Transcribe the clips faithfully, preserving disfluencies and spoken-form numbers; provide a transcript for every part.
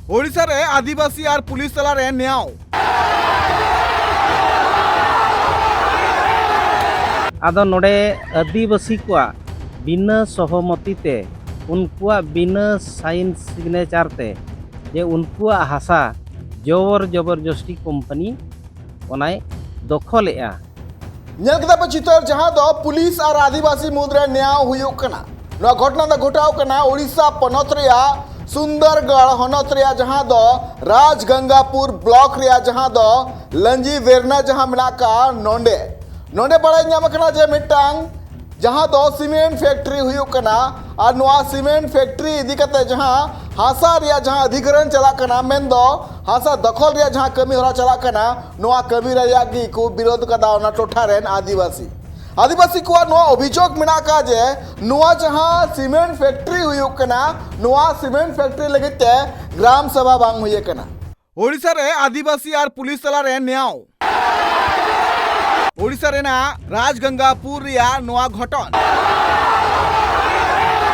ᱳᱰᱤᱥᱟ ᱨᱮ ᱟᱹᱫᱤᱵᱟᱹᱥᱤ ᱟᱨ ᱯᱩᱞᱤᱥ ᱛᱟᱞᱟᱨᱮ ᱱᱮᱭᱟᱣ᱾ ᱟᱫᱚ ᱱᱚᱰᱮ ᱟᱹᱫᱤᱵᱟᱹᱥᱤ ᱠᱚᱣᱟᱜ ᱵᱤᱱᱟᱹ ᱥᱚᱦᱚᱢᱚᱛᱤ ᱛᱮ, ᱩᱱᱠᱩᱣᱟᱜ ᱵᱤᱱᱟᱹ ᱥᱟᱭᱤᱱ ᱥᱤᱜᱽᱱᱮᱪᱟᱨ ᱛᱮ, ᱡᱮ ᱩᱱᱠᱩᱣᱟᱜ ᱦᱟᱥᱟ ᱡᱚᱵᱚᱨ ᱡᱚᱵᱚᱨᱡᱚᱥᱴᱤ ᱠᱳᱢᱯᱟᱱᱤ ᱚᱱᱟᱭ ᱫᱚᱠᱷᱚᱞᱮᱜᱼᱟ᱾ ᱧᱮᱞ ᱠᱮᱫᱟ ᱯᱮ ᱪᱤᱛᱟᱹᱨ, ᱡᱟᱦᱟᱸ ᱫᱚ ᱯᱩᱞᱤᱥ ᱟᱨ ᱟᱹᱫᱤᱵᱟᱹᱥᱤ ᱢᱩᱫᱽᱨᱮ ᱱᱮᱭᱟᱣ ᱦᱩᱭᱩᱜ ᱠᱟᱱᱟ᱾ ᱱᱚᱣᱟ ᱜᱷᱚᱴᱚᱱᱟ ᱫᱚ ᱜᱷᱚᱴᱟᱣ ᱠᱟᱱᱟ ᱳᱰᱤᱥᱟ ᱯᱚᱱᱚᱛ ᱨᱮᱭᱟᱜ ᱥᱩᱱᱫᱚᱨᱜᱚᱲ ᱦᱚᱱᱚᱛ ᱨᱮᱭᱟᱜ, ᱡᱟᱦᱟᱸ ᱫᱚ ᱨᱟᱡᱽᱜᱟᱝᱜᱟᱯᱩᱨ ᱵᱞᱚᱠ ᱨᱮᱭᱟᱜ, ᱡᱟᱦᱟᱸ ᱫᱚ ᱞᱟᱸᱡᱤ ᱵᱮᱨᱱᱟ ᱡᱟᱦᱟᱸ ᱢᱮᱱᱟᱜ ᱟᱠᱟᱫ ᱱᱚᱰᱮ᱾ ᱱᱚᱰᱮ ᱵᱟᱲᱟᱭ ᱧᱟᱢ ᱟᱠᱟᱱᱟ ᱡᱮ ᱢᱤᱫᱴᱟᱝ ᱡᱟᱦᱟᱸ ᱫᱚ ᱥᱤᱢᱮᱱᱴ ᱯᱷᱮᱠᱴᱨᱤ ᱦᱩᱭᱩᱜ ᱠᱟᱱᱟ, ᱟᱨ ᱱᱚᱣᱟ ᱥᱤᱢᱮᱱᱴ ᱯᱷᱮᱠᱴᱨᱤ ᱤᱫᱤ ᱠᱟᱛᱮ ᱡᱟᱦᱟᱸ ᱦᱟᱥᱟ ᱨᱮᱭᱟᱜ ᱡᱟᱦᱟᱸ ᱚᱫᱷᱤᱜᱨᱚᱦᱚᱱ ᱪᱟᱞᱟᱜ ᱠᱟᱱᱟ, ᱢᱮᱱᱫᱚ ᱦᱟᱥᱟ ᱫᱚᱠᱷᱚᱞ ᱨᱮᱭᱟᱜ ᱡᱟᱦᱟᱸ ᱠᱟᱹᱢᱤ ᱦᱚᱨᱟ ᱪᱟᱞᱟᱜ ᱠᱟᱱᱟ, ᱱᱚᱣᱟ ᱠᱟᱹᱢᱤ ᱨᱮᱭᱟᱜ ᱜᱮ ᱠᱚ ᱵᱤᱨᱳᱫ ᱠᱟᱫᱟ ᱚᱱᱟ ᱴᱚᱴᱷᱟ ᱨᱮᱱ ᱟᱹᱫᱤᱵᱟᱹᱥᱤ᱾ ᱟᱹᱫᱤᱵᱟᱹᱥᱤ ᱠᱚᱣᱟᱜ ᱱᱚᱣᱟ ᱚᱵᱷᱤᱡᱳᱜᱽ ᱢᱮᱱᱟᱜ ᱟᱠᱟᱫ ᱡᱮ ᱱᱚᱣᱟ ᱡᱟᱦᱟᱸ ᱥᱤᱢᱮᱱᱴ ᱯᱷᱮᱠᱴᱨᱤ ᱦᱩᱭᱩᱜ ᱠᱟᱱᱟ, ᱱᱚᱣᱟ ᱥᱤᱢᱮᱱᱴ ᱯᱷᱮᱠᱴᱨᱤ ᱞᱟᱹᱜᱤᱫ ᱛᱮ ᱜᱨᱟᱢ ᱥᱚᱵᱷᱟ ᱵᱟᱝ ᱦᱩᱭ ᱟᱠᱟᱱᱟ᱾ ᱳᱰᱤᱥᱟ ᱨᱮ ᱟᱹᱫᱤᱵᱟᱹᱥᱤ ᱟᱨ ᱯᱩᱞᱤᱥ ᱛᱟᱞᱟᱨᱮ ᱱᱮᱭᱟᱣ᱾ ᱳᱰᱤᱥᱟ ᱨᱮᱱᱟᱜ ᱨᱟᱡᱽᱜᱟᱝᱜᱟᱯᱩᱨ ᱨᱮᱭᱟᱜ ᱱᱚᱣᱟ ᱜᱷᱚᱴᱚᱱ᱾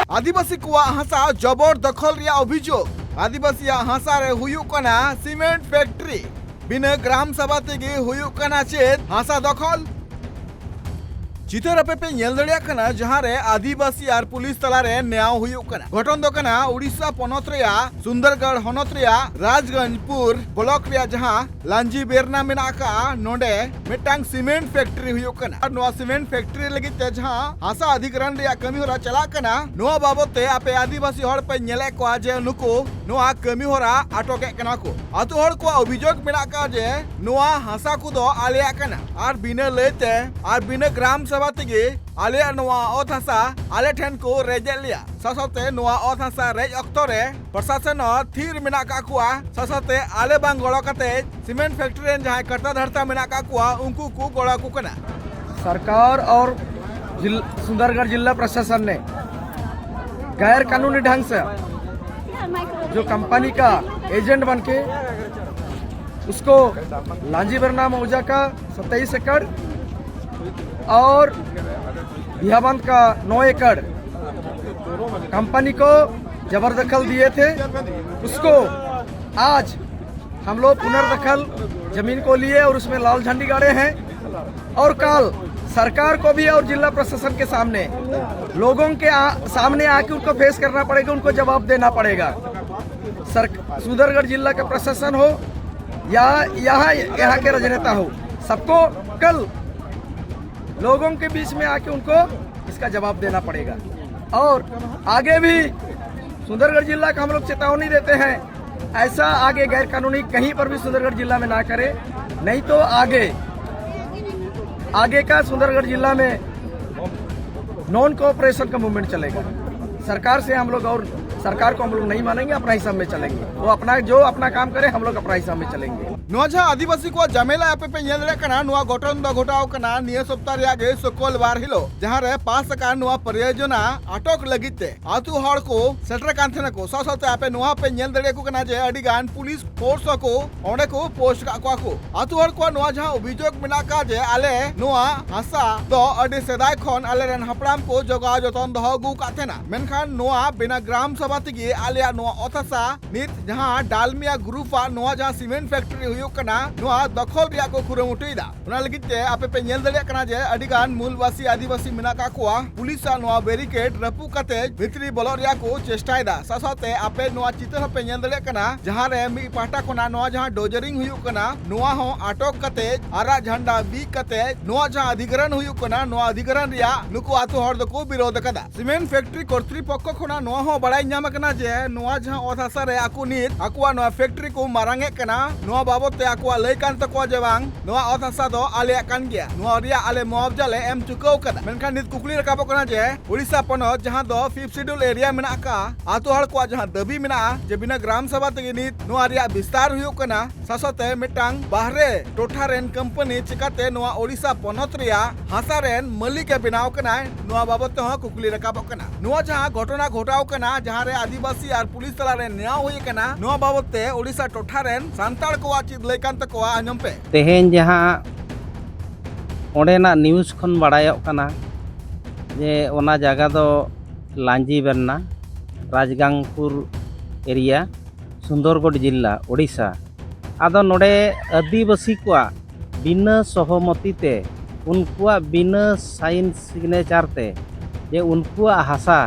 ᱟᱹᱫᱤᱵᱟᱹᱥᱤ ᱠᱚᱣᱟᱜ ᱦᱟᱥᱟ ᱡᱚᱵᱚᱨ ᱫᱚᱠᱷᱚᱞ ᱨᱮᱭᱟᱜ ᱚᱵᱷᱤᱡᱳᱜᱽ᱾ ᱟᱹᱫᱤᱵᱟᱹᱥᱤᱭᱟᱜ ᱦᱟᱥᱟ ᱨᱮ ᱦᱩᱭᱩᱜ ᱠᱟᱱᱟ ᱥᱤᱢᱮᱱᱴ ᱯᱷᱮᱠᱴᱨᱤ᱾ ᱵᱤᱱᱟᱹ ᱜᱨᱟᱢ ᱥᱚᱵᱷᱟ ᱛᱮᱜᱮ ᱦᱩᱭᱩᱜ ᱠᱟᱱᱟ ᱪᱮᱫ? ᱦᱟᱥᱟ ᱫᱚᱠᱷᱚᱞ᱾ ᱪᱤᱛᱟᱹᱨ ᱟᱯᱮ ᱯᱮ ᱧᱮᱞ ᱫᱟᱲᱮᱭᱟᱜ ᱠᱟᱱᱟ, ᱡᱟᱦᱟᱸ ᱨᱮ ᱟᱹᱫᱤᱵᱟᱹᱥᱤ ᱟᱨ ᱯᱩᱞᱤᱥ ᱛᱟᱞᱟᱨᱮ ᱱᱮᱭᱟᱣ ᱦᱩᱭᱩᱜ ᱠᱟᱱᱟ᱾ ᱜᱷᱚᱴᱚᱱ ᱫᱚ ᱠᱟᱱᱟ ᱩᱲᱤᱥᱥᱟ ᱯᱚᱱᱚᱛ ᱨᱮᱭᱟᱜ ᱥᱩᱱᱫᱚᱨᱜᱚᱲ ᱦᱚᱱᱚᱛ ᱨᱮᱭᱟᱜ ᱨᱟᱡᱽᱜᱚᱸᱡᱽᱯᱩᱨ ᱵᱞᱚᱠ ᱨᱮᱭᱟᱜ ᱡᱟᱦᱟᱸ ᱞᱟᱸᱡᱤ ᱵᱮᱨᱱᱟ ᱢᱮᱱᱟᱜ ᱟᱠᱟᱫᱼᱟ, ᱱᱚᱰᱮ ᱢᱤᱫᱴᱟᱝ ᱥᱤᱢᱮᱱᱴ ᱯᱷᱮᱠᱴᱨᱤ ᱦᱩᱭᱩᱜ ᱠᱟᱱᱟ᱾ ᱟᱨ ᱱᱚᱣᱟ ᱥᱤᱢᱮᱱᱴ ᱯᱷᱮᱠᱴᱨᱤ ᱞᱟᱹᱜᱤᱫ ᱛᱮ ᱡᱟᱦᱟᱸ ᱦᱟᱥᱟ ᱚᱫᱷᱤᱜᱨᱚᱦᱚᱱ ᱨᱮᱭᱟᱜ ᱠᱟᱹᱢᱤ ᱦᱚᱨᱟ ᱪᱟᱞᱟᱜ ᱠᱟᱱᱟ, ᱱᱚᱣᱟ ᱵᱟᱵᱚᱫ ᱛᱮ ᱟᱯᱮ ᱟᱹᱫᱤᱵᱟᱹᱥᱤ ᱦᱚᱲ ᱯᱮ ᱧᱮᱞᱮᱫ ᱠᱚᱣᱟ ᱡᱮ ᱱᱩᱠᱩ ᱱᱚᱣᱟ ᱠᱟᱹᱢᱤ ᱦᱚᱨᱟ ᱟᱴᱚᱠᱮᱫ ᱠᱟᱱᱟ ᱠᱚ᱾ ᱟᱹᱛᱩ ᱦᱚᱲ ᱠᱚᱣᱟᱜ ᱚᱵᱷᱤᱡᱳᱜᱽ ᱢᱮᱱᱟᱜ ᱟᱠᱟᱫᱼᱟ ᱡᱮ ᱱᱚᱣᱟ ᱦᱟᱥᱟ ᱠᱚᱫᱚ ᱟᱞᱮᱭᱟᱜ ᱠᱟᱱᱟ ᱟᱨ ᱵᱤᱱᱟᱹ ᱞᱟᱹᱭᱛᱮ ᱟᱨ ᱵᱤᱱᱟᱹ ᱜᱨᱟᱢ ᱥᱚᱵᱷᱟ ᱛᱮᱜᱮ ᱟᱞᱮᱭᱟᱜ ᱱᱚᱣᱟ ᱚᱛ ᱦᱟᱥᱟ ᱟᱞᱮ ᱴᱷᱮᱱ ᱠᱚ ᱨᱮᱡᱮᱫ ᱞᱮᱭᱟ᱾ ᱥᱟᱶ ᱥᱟᱶᱛᱮ ᱱᱚᱣᱟ ᱚᱛ ᱦᱟᱥᱟ ᱨᱮᱡ ᱚᱠᱛᱚ ᱨᱮ ᱯᱨᱚᱥᱟᱥᱚᱱ ᱦᱚᱸ ᱛᱷᱤᱨ ᱢᱮᱱᱟᱜ ᱟᱠᱟᱫ ᱠᱚᱣᱟ᱾ ᱥᱟᱶ ᱥᱟᱶᱛᱮ ᱟᱞᱮ ᱵᱟᱝ ᱜᱚᱲᱚ ᱠᱟᱛᱮ ᱥᱤᱢᱮᱱᱴ ᱯᱷᱮᱠᱴᱨᱤ ᱨᱮᱱ ᱡᱟᱦᱟᱸᱭ ᱠᱟᱨᱛᱟ ᱫᱷᱟᱨᱛᱟ ᱢᱮᱱᱟᱜ ᱟᱠᱟᱫ ᱠᱚᱣᱟ, ᱩᱱᱠᱩ ᱠᱚ ᱜᱚᱲᱚ ᱟᱠᱚ ᱠᱟᱱᱟ᱾ सरकार और जिल-, सुंदरगढ़ जिला प्रशासन ने गैर कानूनी ढंग से जो कंपनी का एजेंट बन के उसको लांजी बरना मौजा का सत्ताईस एकड़ और बिहाबंद का नौ एकड़ कंपनी को जबरदखल दिए थे, उसको आज हम लोग पुनर्दखल जमीन को लिए और उसमें लाल झंडी गाड़े हैं और कल सरकार को भी और जिला प्रशासन के सामने लोगों के आ, सामने आके उनको फेस करना पड़ेगा, उनको जवाब देना पड़ेगा। सर, सुंदरगढ़ जिला का प्रशासन हो या यहाँ यहाँ के राजनेता हो, सबको कल लोगों के बीच में आके उनको इसका जवाब देना पड़ेगा। और आगे भी सुंदरगढ़ जिला का हम लोग चेतावनी देते हैं, ऐसा आगे गैर कानूनी कहीं पर भी सुंदरगढ़ जिला में ना करें, नहीं तो आगे आगे का सुंदरगढ़ जिला में नॉन कोऑपरेशन का मूवमेंट चलेगा। सरकार से हम लोग और सरकार को हम लोग नहीं मानेंगे, अपना हिसाब में चलेंगे। वो अपना जो अपना काम करे, हम लोग अपना हिसाब में चलेंगे। ᱱᱚᱣᱟ ᱡᱟᱦᱟᱸ ᱟᱹᱫᱤᱵᱟᱹᱥᱤ ᱠᱚᱣᱟᱜ ᱡᱟᱢᱮᱞᱟ ᱟᱯᱮ ᱯᱮ ᱧᱮᱞ ᱫᱟᱲᱮᱭᱟᱜ ᱠᱟᱱᱟ, ᱱᱚᱣᱟ ᱜᱷᱚᱴᱚᱱ ᱫᱚ ᱜᱷᱚᱴᱟᱣ ᱠᱟᱱᱟ ᱱᱤᱭᱟᱹ ᱥᱚᱯᱛᱟ ᱨᱮᱭᱟᱜ ᱜᱮ ᱥᱩᱠᱚᱞᱵᱟᱨ ᱦᱤᱞᱳᱜ, ᱡᱟᱦᱟᱸ ᱨᱮ ᱯᱟᱥ ᱟᱠᱟᱱ ᱱᱚᱣᱟ ᱯᱚᱨᱤᱭᱳᱡᱚᱱᱟ ᱟᱴᱚᱠ ᱞᱟᱹᱜᱤᱫ ᱛᱮ ᱟᱛᱳ ᱦᱚᱲ ᱠᱚ ᱥᱮᱴᱮᱨ ᱠᱟᱱ ᱛᱟᱦᱮᱱᱟ ᱠᱚ᱾ ᱥᱟᱶ ᱥᱟᱶᱛᱮ ᱟᱯᱮ ᱱᱚᱣᱟ ᱯᱮ ᱧᱮᱞ ᱫᱟᱲᱮᱭᱟᱠᱚ ᱠᱟᱱᱟ ᱡᱮ ᱟᱹᱰᱤ ᱜᱟᱱ ᱯᱩᱞᱤᱥ ᱯᱷᱳᱨᱥ ᱦᱚᱸᱠᱚ ᱚᱸᱰᱮ ᱠᱚ ᱯᱳᱥᱴ ᱠᱟᱜ ᱠᱚᱣᱟ ᱠᱚ᱾ ᱟᱛᱳ ᱦᱚᱲ ᱠᱚᱣᱟᱜ ᱱᱚᱣᱟ ᱡᱟᱦᱟᱸ ᱚᱵᱷᱤᱡᱳᱜᱽ ᱢᱮᱱᱟᱜ ᱟᱠᱟᱫ ᱡᱮ ᱟᱞᱮ ᱱᱚᱣᱟ ᱦᱟᱥᱟ ᱫᱚ ᱟᱹᱰᱤ ᱥᱮᱫᱟᱭ ᱠᱷᱚᱱ ᱟᱞᱮ ᱨᱮᱱ ᱦᱟᱯᱲᱟᱢ ᱠᱚ ᱡᱚᱜᱟᱣ ᱡᱚᱛᱚᱱ ᱫᱚᱦᱚ ᱟᱹᱜᱩ ᱟᱠᱟᱫ ᱛᱟᱦᱮᱱᱟ, ᱢᱮᱱᱠᱷᱟᱱ ᱱᱚᱣᱟ ᱵᱤᱱᱟ ᱜᱨᱟᱢ ᱥᱚᱵᱷᱟ ᱛᱮᱜᱮ ᱟᱞᱮᱭᱟᱜ ᱱᱚᱣᱟ ᱚᱛ ᱦᱟᱥᱟ ᱱᱤᱛ ᱡᱟᱦᱟᱸ ᱰᱟᱞᱢᱤᱭᱟ ᱜᱨᱩᱯ ᱟᱜ ᱱᱚᱣᱟ ᱡᱟᱦᱟᱸ ᱥᱤᱢᱮᱱᱴ ᱯᱷᱮᱠᱴᱨᱤ ᱦᱩᱭᱩᱜ ᱠᱟᱱᱟ, ᱱᱚᱣᱟ ᱫᱚᱠᱷᱚᱞ ᱨᱮᱭᱟᱜ ᱠᱚ ᱠᱩᱨᱩᱢᱩᱴᱩᱭᱮᱫᱟ᱾ ᱚᱱᱟ ᱞᱟᱹᱜᱤᱫ ᱛᱮ ᱟᱯᱮ ᱯᱮ ᱧᱮᱞ ᱫᱟᱲᱮᱭᱟᱜ ᱠᱟᱱᱟ ᱡᱮ ᱟᱹᱰᱤ ᱜᱟᱱ ᱢᱩᱞᱵᱟᱥᱤ ᱟᱹᱫᱤᱵᱟᱹᱥᱤ ᱢᱮᱱᱟᱜ ᱠᱟᱜ ᱠᱚᱣᱟ᱾ ᱯᱩᱞᱤᱥ ᱟᱜ ᱱᱚᱣᱟ ᱵᱮᱨᱤᱠᱮᱰ ᱨᱟᱹᱯᱩᱫ ᱠᱟᱛᱮ ᱵᱷᱤᱛᱨᱤ ᱵᱚᱞᱚᱜ ᱨᱮᱭᱟᱜ ᱠᱚ ᱪᱮᱥᱴᱟᱭᱮᱫᱟ᱾ ᱥᱟᱶ ᱥᱟᱶᱛᱮ ᱟᱯᱮ ᱱᱚᱣᱟ ᱪᱤᱛᱟᱹᱨ ᱦᱚᱸᱯᱮ ᱧᱮᱞ ᱫᱟᱲᱮᱭᱟᱜ ᱠᱟᱱᱟ, ᱡᱟᱦᱟᱸ ᱨᱮ ᱢᱤᱫ ᱯᱟᱦᱴᱟ ᱠᱷᱚᱱᱟᱜ ᱱᱚᱣᱟ ᱡᱟᱦᱟᱸ ᱰᱚᱡᱟᱨᱤᱝ ᱦᱩᱭᱩᱜ ᱠᱟᱱᱟ, ᱱᱚᱣᱟ ᱦᱚᱸ ᱟᱴᱚᱠ ᱠᱟᱛᱮ ᱟᱨᱟᱜ ᱡᱷᱟᱱᱰᱟ ᱵᱤᱫ ᱠᱟᱛᱮ ᱱᱚᱣᱟ ᱡᱟᱦᱟᱸ ᱚᱫᱷᱤᱜᱨᱚᱦᱚᱱ ᱦᱩᱭᱩᱜ ᱠᱟᱱᱟ, ᱱᱚᱣᱟ ᱚᱫᱷᱤᱜᱨᱚᱦᱚᱱ ᱨᱮᱭᱟᱜ ᱱᱩᱠᱩ ᱟᱛᱳ ᱦᱚᱲ ᱫᱚᱠᱚ ᱵᱤᱨᱳᱫ ᱟᱠᱟᱫᱟ᱾ ᱥᱤᱢᱮᱱᱴ ᱯᱷᱮᱠᱴᱨᱤ ᱠᱚᱨᱛᱨᱤᱯᱚᱠᱠᱷᱚ ᱠᱷᱚᱱᱟᱜ ᱱᱚᱣᱟ ᱦᱚᱸ ᱵᱟᱲᱟᱭ ᱧᱟᱢ ᱟᱠᱟᱱᱟ ᱡᱮ ᱱᱚᱣᱟ ᱡᱟᱦᱟᱸ ᱚᱛ ᱦᱟᱥᱟ ᱨᱮ ᱟᱠᱚ ᱱᱤᱛ ᱟᱠᱚᱣᱟᱜ ᱱᱚᱣᱟ ᱯᱷᱮᱠᱴᱨᱤ ᱠᱚ ᱢᱟᱨᱟᱝ ᱮᱫ ᱠᱟᱱᱟ, ᱱᱚᱣᱟ ᱵᱟᱵᱚᱛ ᱛᱮ ᱟᱠᱚᱣᱟᱜ ᱞᱟᱹᱭ ᱠᱟᱱ ᱛᱟᱠᱚᱣᱟ ᱡᱮ ᱵᱟᱝ, ᱱᱚᱣᱟ ᱚᱛ ᱦᱟᱥᱟ ᱫᱚ ᱟᱞᱮᱭᱟᱜ ᱠᱟᱱ ᱜᱮᱭᱟ, ᱱᱚᱣᱟ ᱨᱮᱭᱟᱜ ᱟᱞᱮ ᱢᱩᱟᱣᱡᱟ ᱞᱮ ᱮᱢ ᱪᱩᱠᱟᱹᱣ ᱠᱟᱫᱟ᱾ ᱢᱮᱱᱠᱷᱟᱱ ᱱᱤᱛ ᱠᱩᱠᱞᱤ ᱨᱟᱠᱟᱵᱚᱜ ᱠᱟᱱᱟ ᱡᱮ ᱳᱰᱤᱥᱟ ᱯᱚᱱᱚᱛ ᱡᱟᱦᱟᱸ ᱫᱚ ᱯᱷᱤᱯᱛᱷ ᱥᱤᱰᱩᱞ ᱮᱨᱤᱭᱟ ᱢᱮᱱᱟᱜ ᱟᱠᱟᱫ, ᱟᱛᱳ ᱦᱚᱲ ᱠᱚᱣᱟᱜ ᱡᱟᱦᱟᱸ ᱫᱟᱹᱵᱤ ᱢᱮᱱᱟᱜᱼᱟ ᱡᱮ ᱵᱤᱱᱟ ᱜᱨᱟᱢ ᱥᱚᱵᱷᱟ ᱛᱮᱜᱮ ᱱᱤᱛ ᱱᱚᱣᱟ ᱨᱮᱭᱟᱜ ᱵᱤᱥᱛᱟᱨ ᱦᱩᱭᱩᱜ ᱠᱟᱱᱟ, ᱥᱟᱶ ᱥᱟᱶᱛᱮ ᱢᱤᱫᱴᱟᱝ ᱵᱟᱦᱨᱮ ᱴᱚᱴᱷᱟ ᱨᱮᱱ ᱠᱳᱢᱯᱟᱱᱤ ᱪᱤᱠᱟᱛᱮ ᱱᱚᱣᱟ ᱳᱰᱤᱥᱟ ᱯᱚᱱᱚᱛ ᱨᱮᱭᱟᱜ ᱦᱟᱥᱟ ᱨᱮᱱ ᱢᱟᱹᱞᱤᱠ ᱮ ᱵᱮᱱᱟᱣ ᱠᱟᱱᱟᱭ, ᱱᱚᱣᱟ ᱵᱟᱵᱚᱛ ᱛᱮᱦᱚᱸ ᱠᱩᱠᱞᱤ ᱨᱟᱠᱟᱵᱚᱜ ᱠᱟᱱᱟ᱾ ᱱᱚᱣᱟ ᱡᱟᱦᱟᱸ ᱜᱷᱚᱴᱚᱱᱟ ᱜᱷᱚᱴᱟᱣ ᱠᱟᱱᱟ, ᱡᱟᱦᱟᱸ ᱨᱮ ᱟᱹᱫᱤᱵᱟᱹᱥᱤ ᱟᱨ ᱯᱩᱞᱤᱥ ᱛᱟᱞᱟᱨᱮ ᱱᱮᱭᱟᱣ ᱦᱩᱭ ᱟᱠᱟᱱᱟ, ᱱᱚᱣᱟ ᱵᱟᱵᱚᱛ ᱛᱮ ᱳᱰᱤᱥᱟ ᱴᱚᱴᱷᱟ ᱨᱮᱱ ᱥᱟᱱᱛᱟᱲ ᱠᱚᱣᱟᱜ ᱪᱮᱫ ᱞᱟᱹᱭ ᱠᱟᱱ ᱛᱟᱠᱚᱣᱟ, ᱟᱸᱡᱚᱢ ᱯᱮ᱾ ᱛᱮᱦᱮᱧ ᱡᱟᱦᱟᱸ ᱚᱸᱰᱮᱱᱟᱜ ᱱᱤᱭᱩᱡᱽ ᱠᱷᱚᱱ ᱵᱟᱲᱟᱭᱚᱜ ᱠᱟᱱᱟ ᱡᱮ ᱚᱱᱟ ᱡᱟᱭᱜᱟ ᱫᱚ ᱞᱟᱸᱡᱤ ᱵᱮᱱᱱᱟ, ᱨᱟᱡᱽᱜᱟᱝᱯᱩᱨ ᱮᱨᱤᱭᱟ, ᱥᱩᱱᱫᱚᱨᱜᱚᱰ ᱡᱤᱞᱟ, ᱳᱰᱤᱥᱟ᱾ ᱟᱫᱚ ᱱᱚᱰᱮ ᱟᱹᱫᱤᱵᱟᱹᱥᱤ ᱠᱚᱣᱟᱜ ᱵᱤᱱᱟᱹ ᱥᱚᱦᱚᱢᱚᱛᱤ ᱛᱮ, ᱩᱱᱠᱩᱣᱟᱜ ᱵᱤᱱᱟᱹ ᱥᱟᱭᱤᱱ ᱥᱤᱜᱽᱱᱮᱪᱟᱨ ᱛᱮ, ᱡᱮ ᱩᱱᱠᱩᱣᱟᱜ ᱦᱟᱥᱟ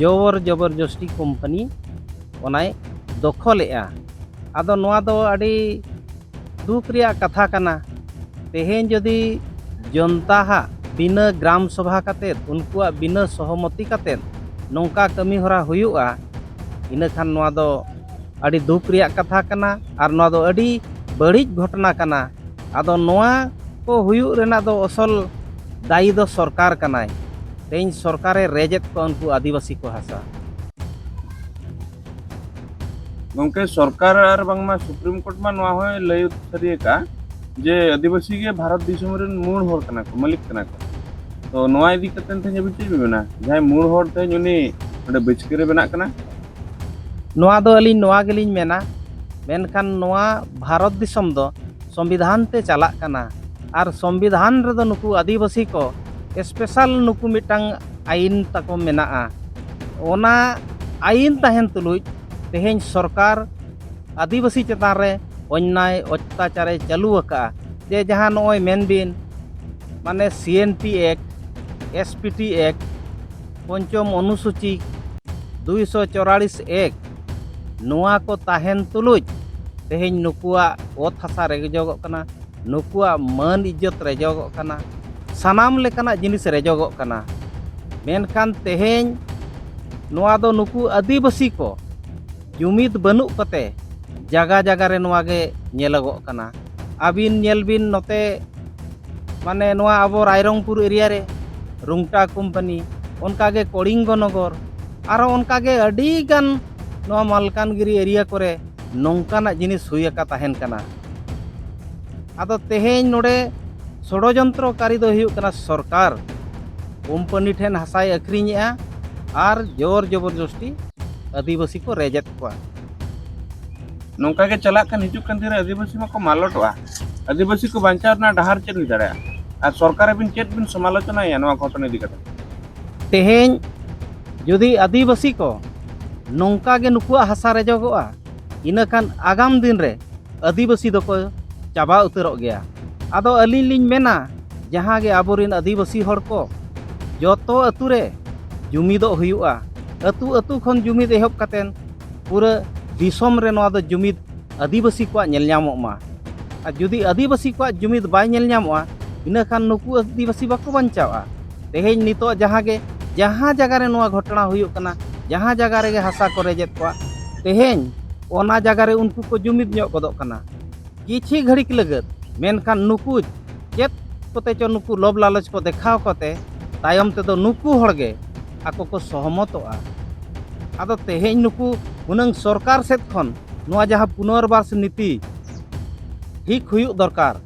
ᱡᱚᱵᱚᱨ ᱡᱚᱵᱚᱨᱡᱚᱥᱴᱤ ᱠᱳᱢᱯᱟᱱᱤ ᱚᱱᱟᱭ ᱫᱚᱠᱷᱚᱞᱮᱜᱼᱟ᱾ ᱟᱫᱚ ᱱᱚᱣᱟ ᱫᱚ ᱟᱹᱰᱤ ᱫᱩᱠ ᱨᱮᱭᱟᱜ ᱠᱟᱛᱷᱟ ᱠᱟᱱᱟ᱾ ᱛᱮᱦᱮᱧ ᱡᱩᱫᱤ ᱡᱚᱱᱛᱟ ᱦᱟᱜ ᱵᱤᱱᱟᱹ ᱜᱨᱟᱢ ᱥᱚᱵᱷᱟ ᱠᱟᱛᱮᱫ, ᱩᱱᱠᱩᱣᱟᱜ ᱵᱤᱱᱟᱹ ᱥᱚᱦᱚᱢᱚᱛᱤ ᱠᱟᱛᱮᱫ ᱱᱚᱝᱠᱟ ᱠᱟᱹᱢᱤ ᱦᱚᱨᱟ ᱦᱩᱭᱩᱜᱼᱟ, ᱤᱱᱟᱹᱠᱷᱟᱱ ᱱᱚᱣᱟ ᱫᱚ ᱟᱹᱰᱤ ᱫᱩᱠ ᱨᱮᱭᱟᱜ ᱠᱟᱛᱷᱟ ᱠᱟᱱᱟ ᱟᱨ ᱱᱚᱣᱟ ᱫᱚ ᱟᱹᱰᱤ ᱵᱟᱹᱲᱤᱡ ᱜᱷᱚᱴᱚᱱᱟ ᱠᱟᱱᱟ᱾ ᱟᱫᱚ ᱱᱚᱣᱟ ᱠᱚ ᱦᱩᱭᱩᱜ ᱨᱮᱱᱟᱜ ᱫᱚ ᱟᱥᱚᱞ ᱫᱟᱭᱤ ᱫᱚ ᱥᱚᱨᱠᱟᱨ ᱠᱟᱱᱟᱭ᱾ ᱛᱮᱦᱮᱧ ᱥᱚᱨᱠᱟᱨᱮ ᱨᱮᱡᱮᱫ ᱠᱚᱣᱟ ᱩᱱᱠᱩ ᱟᱹᱫᱤᱵᱟᱹᱥᱤ ᱠᱚ ᱦᱟᱥᱟ᱾ ᱜᱚᱢᱠᱮ, ᱥᱚᱨᱠᱟᱨ ᱟᱨ ᱵᱟᱝᱢᱟ ᱥᱩᱯᱨᱤᱢ ᱠᱳᱨᱴ ᱢᱟ ᱱᱚᱣᱟ ᱦᱚᱸᱭ ᱞᱟᱹᱭ ᱥᱟᱹᱨᱤ ᱟᱠᱟᱫᱼᱟ ᱡᱮ ᱟᱹᱫᱤᱵᱟᱹᱥᱤ ᱜᱮ ᱵᱷᱟᱨᱚᱛ ᱫᱤᱥᱚᱢ ᱨᱮᱱ ᱢᱩᱬ ᱦᱚᱲ ᱠᱟᱱᱟ ᱠᱚ, ᱢᱟᱹᱞᱤᱠ ᱠᱟᱱᱟ ᱠᱚ᱾ ᱛᱚ ᱱᱚᱣᱟ ᱤᱫᱤ ᱠᱟᱛᱮ ᱛᱮᱦᱮᱧ ᱟᱵᱤᱱ ᱪᱮᱫ ᱵᱤᱱ ᱢᱮᱱᱟ? ᱡᱟᱦᱟᱸᱭ ᱢᱩᱬ ᱦᱚᱲ ᱛᱮᱦᱮᱧ ᱩᱱᱤ ᱚᱸᱰᱮ ᱵᱟᱹᱪᱠᱟᱹ ᱨᱮ ᱵᱮᱱᱟᱜ ᱠᱟᱱᱟ? ᱱᱚᱣᱟ ᱫᱚ ᱟᱹᱞᱤᱧ ᱱᱚᱣᱟ ᱜᱮᱞᱤᱧ ᱢᱮᱱᱟ, ᱢᱮᱱᱠᱷᱟᱱ ᱱᱚᱣᱟ ᱵᱷᱟᱨᱚᱛ ᱫᱤᱥᱚᱢ ᱫᱚ ᱥᱚᱝᱵᱤᱫᱷᱟᱱ ᱛᱮ ᱪᱟᱞᱟᱜ ᱠᱟᱱᱟ᱾ ᱟᱨ ᱥᱚᱝᱵᱤᱫᱷᱟᱱ ᱨᱮᱫᱚ ᱱᱩᱠᱩ ᱟᱹᱫᱤᱵᱟᱹᱥᱤ ᱠᱚ ᱥᱯᱮᱥᱟᱞ ᱱᱩᱠᱩ ᱢᱤᱫᱴᱟᱝ ᱟᱹᱭᱤᱱ ᱛᱟᱠᱚ ᱢᱮᱱᱟᱜᱼᱟ᱾ ᱚᱱᱟ ᱟᱹᱭᱤᱱ ᱛᱟᱦᱮᱱ ᱛᱩᱞᱩᱡ ᱛᱮᱦᱮᱧ ᱥᱚᱨᱠᱟᱨ ᱟᱹᱫᱤᱵᱟᱹᱥᱤ ᱪᱮᱛᱟᱱ ᱨᱮ ᱚᱱᱱᱟᱭ ᱚᱛᱛᱟᱪᱟᱨᱮ ᱪᱟᱹᱞᱩ ᱟᱠᱟᱫᱼᱟ᱾ ᱡᱮ ᱡᱟᱦᱟᱸ ᱱᱚᱜᱼᱚᱭ ᱢᱮᱱ ᱵᱤᱱ, ᱢᱟᱱᱮ C N T act, S P T act, ᱯᱚᱧᱪᱚᱢ ᱚᱱᱩᱥᱩᱪᱤ, ᱫᱩᱭᱥᱚ ᱪᱩᱣᱟᱞᱤᱥ ᱮᱠᱴ, ᱱᱚᱣᱟ ᱠᱚ ᱛᱟᱦᱮᱱ ᱛᱩᱞᱩᱡ ᱛᱮᱦᱮᱧ ᱱᱩᱠᱩᱣᱟᱜ ᱚᱛ ᱦᱟᱥᱟ ᱨᱮᱡᱚᱜᱚᱜ ᱠᱟᱱᱟ, ᱱᱩᱠᱩᱣᱟᱜ ᱢᱟᱹᱱ ᱤᱡᱽᱡᱚᱛ ᱨᱮᱡᱚᱜᱚᱜ ᱠᱟᱱᱟ, ᱥᱟᱱᱟᱢ ᱞᱮᱠᱟᱱᱟᱜ ᱡᱤᱱᱤᱥ ᱨᱮᱡᱚᱜᱚᱜ ᱠᱟᱱᱟ᱾ ᱢᱮᱱᱠᱷᱟᱱ ᱛᱮᱦᱮᱧ ᱱᱚᱣᱟ ᱫᱚ ᱱᱩᱠᱩ ᱟᱹᱫᱤᱵᱟᱹᱥᱤ ᱠᱚ ᱡᱩᱢᱤᱫ ᱵᱟᱹᱱᱩᱜ ᱠᱟᱛᱮ ᱡᱟᱜᱟ ᱡᱟᱜᱟ ᱨᱮ ᱱᱚᱣᱟ ᱜᱮ ᱧᱮᱞᱚᱜᱚᱜ ᱠᱟᱱᱟ᱾ ᱟᱹᱵᱤᱱ ᱧᱮᱞ ᱵᱤᱱ ᱱᱚᱛᱮ, ᱢᱟᱱᱮ ᱱᱚᱣᱟ ᱟᱵᱚ ᱨᱟᱭᱨᱚᱝᱯᱩᱨ ᱮᱨᱤᱭᱟ ᱨᱮ ᱨᱩᱝᱴᱟ ᱠᱳᱢᱯᱟᱱᱤ, ᱚᱱᱠᱟᱜᱮ ᱠᱚᱲᱤᱝᱜᱚ ᱱᱚᱜᱚᱨ, ᱟᱨᱚ ᱚᱱᱠᱟᱜᱮ ᱟᱹᱰᱤ ᱜᱟᱱ ᱱᱚᱣᱟ ᱢᱟᱞᱠᱟᱱᱜᱤᱨᱤ ᱮᱨᱤᱭᱟ ᱠᱚᱨᱮ ᱱᱚᱝᱠᱟᱱᱟᱜ ᱡᱤᱱᱤᱥ ᱦᱩᱭ ᱟᱠᱟ ᱛᱟᱦᱮᱱ ᱠᱟᱱᱟ᱾ ᱟᱫᱚ ᱛᱮᱦᱮᱧ ᱱᱚᱰᱮ ᱥᱚᱲᱚᱡᱚᱱᱛᱨᱚᱠᱟᱨᱤ ᱫᱚ ᱦᱩᱭᱩᱜ ᱠᱟᱱᱟ ᱥᱚᱨᱠᱟᱨ᱾ ᱠᱳᱢᱯᱟᱱᱤ ᱴᱷᱮᱱ ᱦᱟᱥᱟᱭ ᱟᱹᱠᱷᱨᱤᱧᱮᱜᱼᱟ ᱟᱨ ᱡᱳᱨ ᱡᱚᱵᱚᱨᱡᱚᱥᱴᱤ ᱟᱹᱫᱤᱵᱟᱹᱥᱤ ᱠᱚ ᱨᱮᱡᱮᱫ ᱠᱚᱣᱟ᱾ ᱱᱚᱝᱠᱟ ᱜᱮ ᱪᱟᱞᱟᱜ ᱠᱷᱟᱱ ᱦᱤᱡᱩᱜ ᱠᱟᱱ ᱫᱤᱱ ᱨᱮ ᱟᱹᱫᱤᱵᱟᱹᱥᱤ ᱢᱟᱠᱚ ᱢᱟᱞᱚᱴᱚᱜᱼᱟ᱾ ᱟᱹᱫᱤᱵᱟᱹᱥᱤ ᱠᱚ ᱵᱟᱧᱪᱟᱣ ᱨᱮᱱᱟᱜ ᱰᱟᱦᱟᱨ ᱪᱮᱫ ᱦᱩᱭ ᱫᱟᱲᱮᱭᱟᱜᱼᱟ? ᱟᱨ ᱥᱚᱨᱠᱟᱨ ᱟᱹᱵᱤᱱ ᱪᱮᱫ ᱵᱤᱱ ᱥᱚᱢᱟᱞᱳᱪᱚᱱᱟᱭᱟ ᱱᱚᱣᱟ ᱜᱷᱚᱴᱚᱱᱟ ᱤᱫᱤ ᱠᱟᱛᱮ? ᱛᱮᱦᱮᱧ ᱡᱩᱫᱤ ᱟᱹᱫᱤᱵᱟᱹᱥᱤ ᱠᱚ ᱱᱚᱝᱠᱟ ᱜᱮ ᱱᱩᱠᱩᱣᱟᱜ ᱦᱟᱥᱟ ᱨᱮᱡᱚᱜᱚᱜᱼᱟ, ᱤᱱᱟᱹᱠᱷᱟᱱ ᱟᱜᱟᱢ ᱫᱤᱱ ᱨᱮ ᱟᱹᱫᱤᱵᱟᱹᱥᱤ ᱫᱚᱠᱚ ᱪᱟᱵᱟ ᱩᱛᱟᱹᱨᱚᱜ ᱜᱮᱭᱟ᱾ ᱟᱫᱚ ᱟᱹᱞᱤᱧ ᱞᱤᱧ ᱢᱮᱱᱟ, ᱡᱟᱦᱟᱸ ᱜᱮ ᱟᱵᱚᱨᱮᱱ ᱟᱹᱫᱤᱵᱟᱹᱥᱤ ᱦᱚᱲ ᱠᱚ ᱡᱚᱛᱚ ᱟᱹᱛᱩ ᱨᱮ ᱡᱩᱢᱤᱫᱚᱜ ᱦᱩᱭᱩᱜᱼᱟ᱾ ᱟᱹᱛᱩ ᱟᱹᱛᱩ ᱠᱷᱚᱱ ᱡᱩᱢᱤᱫ ᱮᱦᱚᱵ ᱠᱟᱛᱮᱱ ᱯᱩᱨᱟᱹ ᱫᱤᱥᱚᱢ ᱨᱮ ᱱᱚᱣᱟ ᱫᱚ ᱡᱩᱢᱤᱫ ᱟᱹᱫᱤᱵᱟᱹᱥᱤ ᱠᱚᱣᱟᱜ ᱧᱮᱞ ᱧᱟᱢᱚᱜ ᱢᱟ᱾ ᱟᱨ ᱡᱩᱫᱤ ᱟᱹᱫᱤᱵᱟᱹᱥᱤ ᱠᱚᱣᱟᱜ ᱡᱩᱢᱤᱫ ᱵᱟᱭ ᱧᱮᱞ ᱧᱟᱢᱚᱜᱼᱟ, ᱤᱱᱟᱹᱠᱷᱟᱱ ᱱᱩᱠᱩ ᱟᱹᱫᱤᱵᱟᱹᱥᱤ ᱵᱟᱠᱚ ᱵᱟᱧᱪᱟᱣᱼᱟ᱾ ᱛᱮᱦᱮᱧ ᱱᱤᱛᱚᱜ ᱡᱟᱦᱟᱸ ᱜᱮ, ᱡᱟᱦᱟᱸ ᱡᱟᱭᱜᱟ ᱨᱮ ᱱᱚᱣᱟ ᱜᱷᱚᱴᱚᱱᱟ ᱦᱩᱭᱩᱜ ᱠᱟᱱᱟ, ᱡᱟᱦᱟᱸ ᱡᱟᱭᱜᱟ ᱨᱮᱜᱮ ᱦᱟᱥᱟ ᱠᱚ ᱨᱮᱡᱮᱫ ᱠᱚᱣᱟ, ᱛᱮᱦᱮᱧ ᱚᱱᱟ ᱡᱟᱭᱜᱟ ᱨᱮ ᱩᱱᱠᱩ ᱠᱚ ᱡᱩᱢᱤᱫ ᱧᱚᱜ ᱜᱚᱫᱚᱜ ᱠᱟᱱᱟ ᱠᱤᱪᱷᱤ ᱜᱷᱟᱹᱲᱤᱠ ᱞᱟᱹᱜᱤᱫ᱾ ᱢᱮᱱᱠᱷᱟᱱ ᱱᱩᱠᱩ ᱪᱮᱫ ᱠᱚᱛᱮ ᱪᱚ ᱱᱩᱠᱩ ᱞᱚᱵᱽ ᱞᱟᱞᱚᱪ ᱠᱚ ᱫᱮᱠᱷᱟᱣ ᱠᱚᱛᱮ ᱛᱟᱭᱚᱢ ᱛᱮᱫᱚ ᱱᱩᱠᱩ ᱦᱚᱲ ᱜᱮ ᱟᱠᱚ ᱠᱚ ᱥᱚᱦᱚᱢᱚᱛᱚᱜᱼᱟ᱾ ᱟᱫᱚ ᱛᱮᱦᱮᱧ ᱱᱩᱠᱩ ᱦᱩᱱᱟᱹᱝ ᱥᱚᱨᱠᱟᱨ ᱥᱮᱫ ᱠᱷᱚᱱ ᱱᱚᱣᱟ ᱡᱟᱦᱟᱸ ᱯᱩᱱᱚᱨᱵᱟᱥ ᱱᱤᱛᱤ ᱴᱷᱤᱠ ᱦᱩᱭᱩᱜ ᱫᱚᱨᱠᱟᱨ,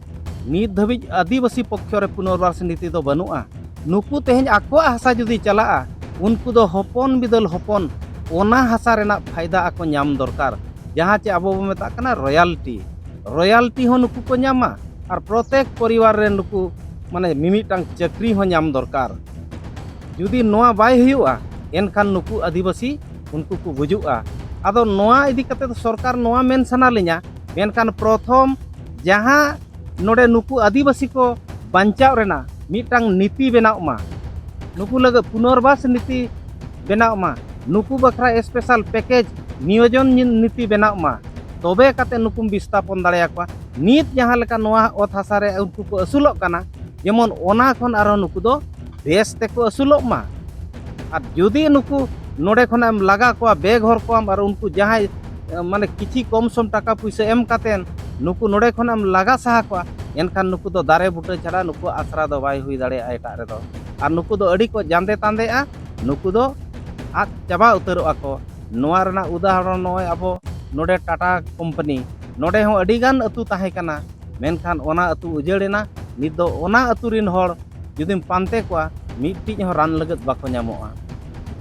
ᱱᱤᱛ ᱫᱷᱟᱹᱵᱤᱡ ᱟᱹᱫᱤᱵᱟᱹᱥᱤ ᱯᱚᱠᱠᱷᱚ ᱨᱮ ᱯᱩᱱᱚᱨᱵᱟᱥ ᱱᱤᱛᱤ ᱫᱚ ᱵᱟᱹᱱᱩᱜᱼᱟ᱾ ᱱᱩᱠᱩ ᱛᱮᱦᱮᱧ ᱟᱠᱚᱣᱟᱜ ᱦᱟᱥᱟ ᱡᱩᱫᱤ ᱪᱟᱞᱟᱜᱼᱟ, ᱩᱱᱠᱩ ᱫᱚ ᱦᱚᱯᱚᱱ ᱵᱤᱫᱟᱹᱞ ᱦᱚᱯᱚᱱ ᱚᱱᱟ ᱦᱟᱥᱟ ᱨᱮᱱᱟᱜ ᱯᱷᱟᱭᱫᱟ ᱟᱠᱚ ᱧᱟᱢ ᱫᱚᱨᱠᱟᱨ, ᱡᱟᱦᱟᱸ ᱪᱮ ᱟᱵᱚ ᱵᱚ ᱢᱮᱛᱟᱜ ᱠᱟᱱᱟ ᱨᱚᱭᱟᱞᱴᱤ᱾ ᱨᱚᱭᱟᱞᱴᱤ ᱦᱚᱸ ᱱᱩᱠᱩ ᱠᱚ ᱧᱟᱢᱟ ᱟᱨ ᱯᱨᱚᱛᱮᱠ ᱯᱚᱨᱤᱵᱟᱨ ᱨᱮ ᱱᱩᱠᱩ ᱢᱟᱱᱮ ᱢᱤᱢᱤᱫᱴᱟᱝ ᱪᱟᱹᱠᱨᱤ ᱦᱚᱸ ᱧᱟᱢ ᱫᱚᱨᱠᱟᱨ᱾ ᱡᱩᱫᱤ ᱱᱚᱣᱟ ᱵᱟᱭ ᱦᱩᱭᱩᱜᱼᱟ, ᱮᱱᱠᱷᱟᱱ ᱱᱩᱠᱩ ᱟᱹᱫᱤᱵᱟᱹᱥᱤ ᱩᱱᱠᱩ ᱠᱚ ᱜᱩᱡᱩᱜᱼᱟ᱾ ᱟᱫᱚ ᱱᱚᱣᱟ ᱤᱫᱤ ᱠᱟᱛᱮ ᱫᱚ ᱥᱚᱨᱠᱟᱨ ᱱᱚᱣᱟ ᱢᱮᱱ ᱥᱟᱱᱟ ᱞᱤᱧᱟ, ᱢᱮᱱᱠᱷᱟᱱ ᱯᱨᱚᱛᱷᱚᱢ ᱡᱟᱦᱟᱸ ᱱᱚᱰᱮ ᱱᱩᱠᱩ ᱟᱹᱫᱤᱵᱟᱹᱥᱤ ᱠᱚ ᱵᱟᱧᱪᱟᱣ ᱨᱮᱱᱟᱜ ᱢᱤᱫᱴᱟᱝ ᱱᱤᱛᱤ ᱵᱮᱱᱟᱣ ᱢᱟ, ᱱᱩᱠᱩ ᱞᱟᱹᱜᱤᱫ ᱯᱩᱱᱚᱨᱵᱟᱥ ᱱᱤᱛᱤ ᱵᱮᱱᱟᱣ ᱢᱟ, ᱱᱩᱠᱩ ᱵᱟᱠᱷᱨᱟ special package ᱱᱤᱭᱳᱡᱚᱱ ᱱᱤ-, ᱱᱤᱛᱤ ᱵᱮᱱᱟᱣ ᱢᱟ, ᱛᱚᱵᱮ ᱠᱟᱛᱮ ᱱᱩᱠᱩᱢ ᱵᱤᱥᱛᱟᱯᱚᱱ ᱫᱟᱲᱮᱭᱟᱠᱚᱣᱟ᱾ ᱱᱤᱛ ᱡᱟᱦᱟᱸ ᱞᱮᱠᱟ ᱱᱚᱣᱟ ᱚᱛ ᱦᱟᱥᱟ ᱨᱮ ᱩᱱᱠᱩ ᱠᱚ ᱟᱹᱥᱩᱞᱚᱜ ᱠᱟᱱᱟ, ᱡᱮᱢᱚᱱ ᱚᱱᱟ ᱠᱷᱚᱱ ᱟᱨᱦᱚᱸ ᱱᱩᱠᱩ ᱫᱚ ᱵᱮᱥ ᱛᱮᱠᱚ ᱟᱹᱥᱩᱞᱚᱜ ᱢᱟ᱾ ᱟᱨ ᱡᱩᱫᱤ ᱱᱩᱠᱩ ᱱᱚᱰᱮ ᱠᱷᱚᱱᱟᱜ ᱮᱢ ᱞᱟᱜᱟ ᱠᱚᱣᱟ, ᱵᱮᱜᱷᱚᱨ ᱠᱚᱣᱟᱢ ᱟᱨ ᱩᱱᱠᱩ ᱡᱟᱦᱟᱸᱭ, ᱮ, ᱢᱟᱱᱮ ᱠᱤᱪᱷᱤ ᱠᱚᱢ ᱥᱚᱢ ᱴᱟᱠᱟ ᱯᱩᱭᱥᱟᱹ ᱮᱢ ᱠᱟᱛᱮᱱ ᱱᱩᱠᱩ ᱱᱚᱰᱮ ᱠᱷᱚᱱᱟᱜ ᱮᱢ ᱞᱟᱜᱟ ᱥᱟᱦᱟ ᱠᱚᱣᱟ, ᱮᱱᱠᱷᱟᱱ ᱱᱩᱠᱩ ᱫᱚ ᱫᱟᱨᱮ ᱵᱩᱴᱟᱹ ᱪᱷᱟᱲᱟ ᱱᱩᱠᱩᱣᱟᱜ ᱟᱥᱨᱟ ᱫᱚ ᱵᱟᱭ ᱦᱩᱭ ᱫᱟᱲᱮᱭᱟᱜᱼᱟ ᱮᱴᱟᱜ ᱨᱮᱫᱚ᱾ ᱟᱨ ᱱᱩᱠᱩ ᱫᱚ ᱟᱹᱰᱤ ᱠᱚ ᱡᱟᱸᱫᱮ ᱛᱟᱸᱫᱮᱜᱼᱟ, ᱱᱩᱠᱩ ᱫᱚ ᱟᱫ ᱪᱟᱵᱟ ᱩᱛᱟᱹᱨᱚᱜᱼᱟ ᱠᱚ᱾ ᱱᱚᱣᱟ ᱨᱮᱱᱟᱜ ᱩᱫᱟᱦᱚᱨᱚᱱ ᱱᱚᱜᱼᱚᱭ ᱟᱵᱚ ᱱᱚᱰᱮ ᱴᱟᱴᱟ ᱠᱳᱢᱯᱟᱱᱤ, ᱱᱚᱰᱮ ᱦᱚᱸ ᱟᱹᱰᱤ ᱜᱟᱱ ᱟᱹᱛᱩ ᱛᱟᱦᱮᱸ ᱠᱟᱱᱟ, ᱢᱮᱱᱠᱷᱟᱱ ᱚᱱᱟ ᱟᱹᱛᱩ ᱩᱡᱟᱹᱲ ᱮᱱᱟ᱾ ᱱᱤᱛ ᱫᱚ ᱚᱱᱟ ᱟᱹᱛᱩ ᱨᱤᱱ ᱦᱚᱲ ᱡᱩᱫᱤᱢ ᱯᱟᱱᱛᱮ ᱠᱚᱣᱟ, ᱢᱤᱫᱴᱤᱡ ᱦᱚᱸ ᱨᱟᱱ ᱞᱟᱹᱜᱤᱫ ᱵᱟᱠᱚ ᱧᱟᱢᱚᱜᱼᱟ᱾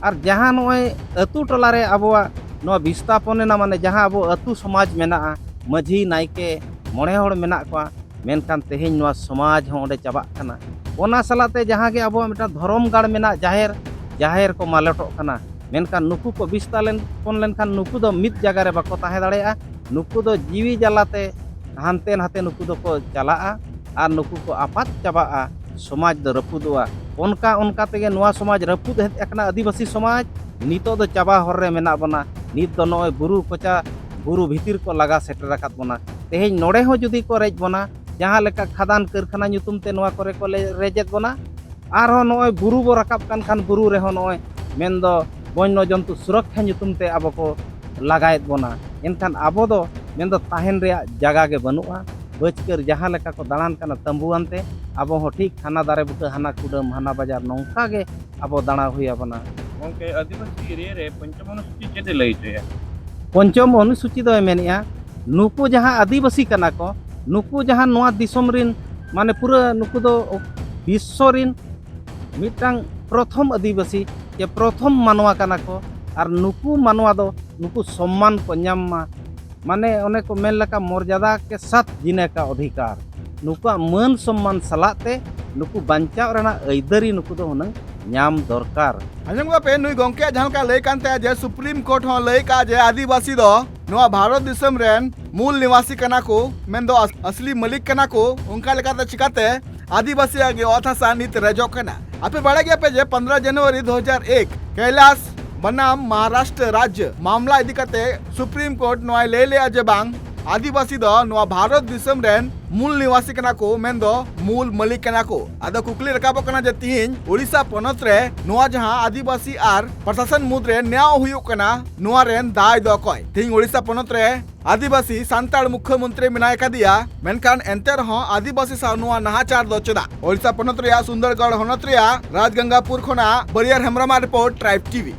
ᱟᱨ ᱡᱟᱦᱟᱸ ᱱᱚᱜᱼᱚᱭ ᱟᱹᱛᱩ ᱴᱚᱞᱟ ᱨᱮ ᱟᱵᱚᱣᱟᱜ ᱱᱚᱣᱟ ᱵᱤᱥᱛᱟᱯᱚᱱ ᱮᱱᱟ, ᱢᱟᱱᱮ ᱡᱟᱦᱟᱸ ᱟᱵᱚ ᱟᱹᱛᱩ ᱥᱚᱢᱟᱡᱽ ᱢᱮᱱᱟᱜᱼᱟ, ᱢᱟᱹᱡᱷᱤ, ᱱᱟᱭᱠᱮ, ᱢᱚᱬᱮ ᱦᱚᱲ ᱢᱮᱱᱟᱜ ᱠᱚᱣᱟ, ᱢᱮᱱᱠᱷᱟᱱ ᱛᱮᱦᱮᱧ ᱱᱚᱣᱟ ᱥᱚᱢᱟᱡᱽ ᱦᱚᱸ ᱚᱸᱰᱮ ᱪᱟᱵᱟᱜ ᱠᱟᱱᱟ᱾ ᱚᱱᱟ ᱥᱟᱞᱟᱜ ᱛᱮ ᱡᱟᱦᱟᱸ ᱜᱮ ᱟᱵᱚᱣᱟᱜ ᱢᱤᱫᱴᱟᱝ ᱫᱷᱚᱨᱚᱢ ᱜᱟᱲ ᱢᱮᱱᱟᱜ, ᱡᱟᱦᱮᱨ, ᱡᱟᱦᱮᱨ ᱠᱚ ᱢᱟᱞᱚᱴᱚᱜ ᱠᱟᱱᱟ᱾ ᱢᱮᱱᱠᱷᱟᱱ ᱱᱩᱠᱩ ᱠᱚ ᱵᱤᱥᱛᱟᱞᱮᱱ ᱯᱚᱱ ᱞᱮᱱᱠᱷᱟᱱ ᱱᱩᱠᱩ ᱫᱚ ᱢᱤᱫ ᱡᱟᱭᱜᱟ ᱨᱮ ᱵᱟᱠᱚ ᱛᱟᱦᱮᱸ ᱫᱟᱲᱮᱭᱟᱜᱼᱟ᱾ ᱱᱩᱠᱩ ᱫᱚ ᱡᱤᱣᱤ ᱡᱟᱞᱟᱛᱮ ᱦᱟᱱᱛᱮ ᱱᱟᱛᱮ ᱱᱩᱠᱩ ᱫᱚᱠᱚ ᱪᱟᱞᱟᱜᱼᱟ ᱟᱨ ᱱᱩᱠᱩ ᱠᱚ ᱟᱯᱟᱫ ᱪᱟᱵᱟᱜᱼᱟ᱾ ᱥᱚᱢᱟᱡᱽ ᱫᱚ ᱨᱟᱹᱯᱩᱫᱚᱜᱼᱟ᱾ ᱚᱱᱠᱟ ᱚᱱᱠᱟ ᱛᱮᱜᱮ ᱱᱚᱣᱟ ᱥᱚᱢᱟᱡᱽ ᱨᱟᱹᱯᱩᱫ ᱦᱮᱡ ᱟᱠᱟᱱᱟ᱾ ᱟᱹᱫᱤᱵᱟᱹᱥᱤ ᱥᱚᱢᱟᱡᱽ ᱱᱤᱛᱚᱜ ᱫᱚ ᱪᱟᱵᱟ ᱦᱚᱨ ᱨᱮ ᱢᱮᱱᱟᱜ ᱵᱚᱱᱟ᱾ ᱱᱤᱛ ᱫᱚ ᱱᱚᱜᱼᱚᱭ ᱵᱩᱨᱩ ᱠᱚᱪᱟ, ᱵᱩᱨᱩ ᱵᱷᱤᱛᱤᱨ ᱠᱚ ᱞᱟᱜᱟ ᱥᱮᱴᱮᱨ ᱟᱠᱟᱫ ᱵᱚᱱᱟ᱾ ᱛᱮᱦᱮᱧ ᱱᱚᱰᱮ ᱦᱚᱸ ᱡᱩᱫᱤ ᱠᱚ ᱨᱮᱡ ᱵᱚᱱᱟ, ᱡᱟᱦᱟᱸ ᱞᱮᱠᱟ ᱠᱷᱟᱫᱟᱱ ᱠᱟᱹᱨᱠᱷᱟᱱᱟ ᱧᱩᱛᱩᱢ ᱛᱮ ᱱᱚᱣᱟ ᱠᱚᱨᱮ ᱠᱚ ᱞᱮ-, ᱨᱮᱡᱮᱫ ᱵᱚᱱᱟ, ᱟᱨᱦᱚᱸ ᱱᱚᱜᱼᱚᱭ ᱵᱩᱨᱩ ᱵᱚ ᱨᱟᱠᱟᱵ ᱠᱟᱱ ᱠᱷᱟᱱ ᱵᱩᱨᱩ ᱨᱮᱦᱚᱸ ᱱᱚᱜᱼᱚᱭ ᱢᱮᱱᱫᱚ ᱵᱚᱱᱱᱚ ᱡᱚᱱᱛᱩ ᱥᱩᱨᱚᱠᱠᱷᱟ ᱧᱩᱛᱩᱢ ᱛᱮ ᱟᱵᱚ ᱠᱚ ᱞᱟᱜᱟᱭᱮᱫ ᱵᱚᱱᱟ᱾ ᱮᱱᱠᱷᱟᱱ ᱟᱵᱚ ᱫᱚ ᱢᱮᱱᱫᱚ ᱛᱟᱦᱮᱱ ᱨᱮᱭᱟᱜ ᱡᱟᱭᱜᱟ ᱜᱮ ᱵᱟᱹᱱᱩᱜᱼᱟ᱾ ᱵᱟᱹᱪᱠᱟᱹᱨ ᱡᱟᱦᱟᱸ ᱞᱮᱠᱟ ᱠᱚ ᱫᱟᱬᱟᱱ ᱠᱟᱱᱟ ᱛᱟᱹᱢᱵᱩᱣᱟᱱ ᱛᱮ, ᱟᱵᱚ ᱦᱚᱸ ᱴᱷᱤᱠ ᱦᱟᱱᱟ ᱫᱟᱨᱮ ᱵᱩᱴᱟᱹ, ᱦᱟᱱᱟ ᱠᱩᱰᱟᱹᱢ, ᱦᱟᱱᱟ ᱵᱟᱡᱟᱨ, ᱱᱚᱝᱠᱟ ᱜᱮ ᱟᱵᱚ ᱫᱟᱬᱟ ᱦᱩᱭ ᱟᱵᱚᱱᱟ᱾ ᱜᱚᱢᱠᱮ, ᱟᱹᱫᱤᱵᱟᱹᱥᱤ ᱮᱨᱤᱭᱟ ᱨᱮ ᱯᱚᱧᱪᱚᱢ ᱚᱱᱩᱥᱩᱪᱤ ᱪᱮᱫ ᱮ ᱞᱟᱹᱭ ᱦᱚᱪᱚᱭᱟ? ᱯᱚᱧᱪᱚᱢ ᱚᱱᱩᱥᱩᱪᱤ ᱫᱚᱭ ᱢᱮᱱᱮᱫᱼᱟ, ᱱᱩᱠᱩ ᱡᱟᱦᱟᱸ ᱟᱹᱫᱤᱵᱟᱹᱥᱤ ᱠᱟᱱᱟ ᱠᱚ, ᱱᱩᱠᱩ ᱡᱟᱦᱟᱸ ᱱᱚᱣᱟ ᱫᱤᱥᱚᱢ ᱨᱤᱱ, ᱢᱟᱱᱮ ᱯᱩᱨᱟᱹ ᱱᱩᱠᱩ ᱫᱚ ᱵᱤᱥᱥᱚ ᱨᱤᱱ ᱢᱤᱫᱴᱟᱝ ᱯᱨᱚᱛᱷᱚᱢ ᱟᱹᱫᱤᱵᱟᱹᱥᱤ ᱪᱮ ᱯᱨᱚᱛᱷᱚᱢ ᱢᱟᱱᱣᱟ ᱠᱟᱱᱟ ᱠᱚ᱾ ᱟᱨ ᱱᱩᱠᱩ ᱢᱟᱱᱣᱟ ᱫᱚ ᱱᱩᱠᱩ ᱥᱚᱢᱢᱟᱱ ᱠᱚ ᱧᱟᱢ ᱢᱟ, ᱢᱟᱱᱮ ᱚᱱᱮ ᱠᱚ ᱢᱮᱱ ᱞᱮᱠᱟ ᱢᱚᱨᱡᱟᱫᱟ ᱠᱮ ᱥᱟᱛᱷ ᱡᱤᱱᱮ ᱠᱟ ᱚᱫᱷᱤᱠᱟᱨ, ᱱᱩᱠᱩᱣᱟᱜ ᱢᱟᱹᱱ ᱥᱚᱢᱢᱟᱱ ᱥᱟᱞᱟᱜ ᱛᱮ ᱱᱩᱠᱩ ᱵᱟᱧᱪᱟᱣ ᱨᱮᱱᱟᱜ ᱟᱹᱭᱫᱟᱹᱨᱤ ᱱᱩᱠᱩ ᱫᱚ ᱦᱩᱱᱟᱹᱝ ᱧᱟᱢ ᱫᱚᱨᱠᱟᱨ᱾ ᱟᱸᱡᱚᱢ ᱠᱟᱫᱟ ᱯᱮ, ᱱᱩᱭ ᱜᱚᱢᱠᱮᱭᱟᱜ ᱡᱟᱦᱟᱸ ᱞᱮᱠᱟ ᱞᱟᱹᱭ ᱠᱟᱱ ᱛᱟᱭᱟ ᱡᱮ ᱥᱩᱯᱨᱤᱢ ᱠᱳᱨᱴ ᱦᱚᱸ ᱞᱟᱹᱭ ᱠᱟᱜᱼᱟ ᱡᱮ ᱟᱹᱫᱤᱵᱟᱹᱥᱤ ᱫᱚ ᱱᱚᱣᱟ ᱵᱷᱟᱨᱚᱛ ᱫᱤᱥᱚᱢ ᱨᱮᱱ ᱢᱩᱞ ᱱᱤᱣᱟᱥᱤ ᱠᱟᱱᱟ ᱠᱚ, ᱢᱮᱱᱫᱚ ᱟᱥ-, ᱟᱥᱞᱤ ᱢᱟᱹᱞᱤᱠ ᱠᱟᱱᱟ ᱠᱚ᱾ ᱚᱱᱠᱟ ᱞᱮᱠᱟᱛᱮ ᱪᱤᱠᱟᱛᱮ ᱟᱹᱫᱤᱵᱟᱹᱥᱤᱭᱟᱜ ᱜᱮ ᱚᱛ ᱦᱟᱥᱟ ᱱᱤᱛ ᱨᱮᱡᱚᱜ ᱠᱟᱱᱟ? ᱟᱯᱮ ᱵᱟᱲᱟᱭ ᱜᱮᱭᱟ ᱯᱮ ᱡᱮ ᱯᱚᱱᱫᱽᱨᱚ ᱡᱟᱱᱩᱣᱟᱨᱤ ᱫᱩ ᱦᱟᱡᱟᱨ ᱮᱠ ᱠᱟᱭᱞᱟᱥ ᱵᱟᱱᱟᱢ ᱢᱚᱦᱟᱨᱟᱥᱴᱨᱚ ᱨᱟᱡᱽᱡᱚ ᱢᱟᱢᱞᱟ ᱤᱫᱤ ᱠᱟᱛᱮ ᱥᱩᱯᱨᱤᱢ ᱠᱳᱨᱴ ᱱᱚᱣᱟᱭ ᱞᱟᱹᱭ ᱞᱮᱜᱼᱟ ᱡᱮ ᱵᱟᱝ, ᱟᱹᱫᱤᱵᱟᱹᱥᱤ ᱫᱚ ᱱᱚᱣᱟ ᱵᱷᱟᱨᱚᱛ ᱫᱤᱥᱚᱢ ᱨᱮᱱ ᱢᱩᱞ ᱱᱤᱣᱟᱥᱤ ᱠᱟᱱᱟ ᱠᱚ, ᱢᱮᱱᱫᱚ ᱢᱩᱞ ᱢᱟᱹᱞᱤᱠ ᱠᱟᱱᱟ ᱠᱚ᱾ ᱟᱫᱚ ᱠᱩᱠᱞᱤ ᱨᱟᱠᱟᱵᱚᱜ ᱠᱟᱱᱟ ᱡᱮ ᱛᱤᱦᱤᱧ ᱳᱰᱤᱥᱟ ᱯᱚᱱᱚᱛ ᱨᱮ ᱱᱚᱣᱟ ᱡᱟᱦᱟᱸ ᱟᱹᱫᱤᱵᱟᱹᱥᱤ ᱟᱨ ᱯᱨᱚᱥᱟᱥᱚᱱ ᱢᱩᱫᱽᱨᱮ ᱱᱮᱭᱟᱣ ᱦᱩᱭᱩᱜ ᱠᱟᱱᱟ, ᱱᱚᱣᱟ ᱨᱮᱱ ᱫᱟᱭ ᱫᱚ ᱚᱠᱚᱭ? ᱛᱤᱦᱤᱧ ᱳᱰᱤᱥᱟ ᱯᱚᱱᱚᱛ ᱨᱮ ᱟᱹᱫᱤᱵᱟᱹᱥᱤ ᱥᱟᱱᱛᱟᱲ ᱢᱩᱠᱷᱭᱚᱢᱚᱱᱛᱨᱤ ᱢᱮᱱᱟᱭ ᱠᱟᱫᱮᱭᱟ, ᱢᱮᱱᱠᱷᱟᱱ ᱮᱱᱛᱮ ᱨᱮᱦᱚᱸ ᱟᱹᱫᱤᱵᱟᱹᱥᱤ ᱥᱟᱶ ᱱᱚᱣᱟ ᱱᱟᱦᱟᱪᱟᱨ ᱫᱚ ᱪᱮᱫᱟᱜ? ᱳᱰᱤᱥᱟ ᱯᱚᱱᱚᱛ ᱨᱮᱭᱟᱜ ᱥᱩᱱᱫᱚᱨᱜᱚᱲ ᱦᱚᱱᱚᱛ ᱨᱮᱭᱟᱜ ᱨᱟᱡᱽᱜᱟᱝᱜᱟᱯᱩᱨ ᱠᱷᱚᱱᱟᱜ ᱵᱟᱹᱨᱭᱟᱹᱨ ᱦᱮᱢᱵᱨᱚᱢᱟᱜ ᱨᱤᱯᱳᱨᱴ, ᱴᱨᱟᱭᱤᱵᱽ ᱴᱤᱵᱷᱤ᱾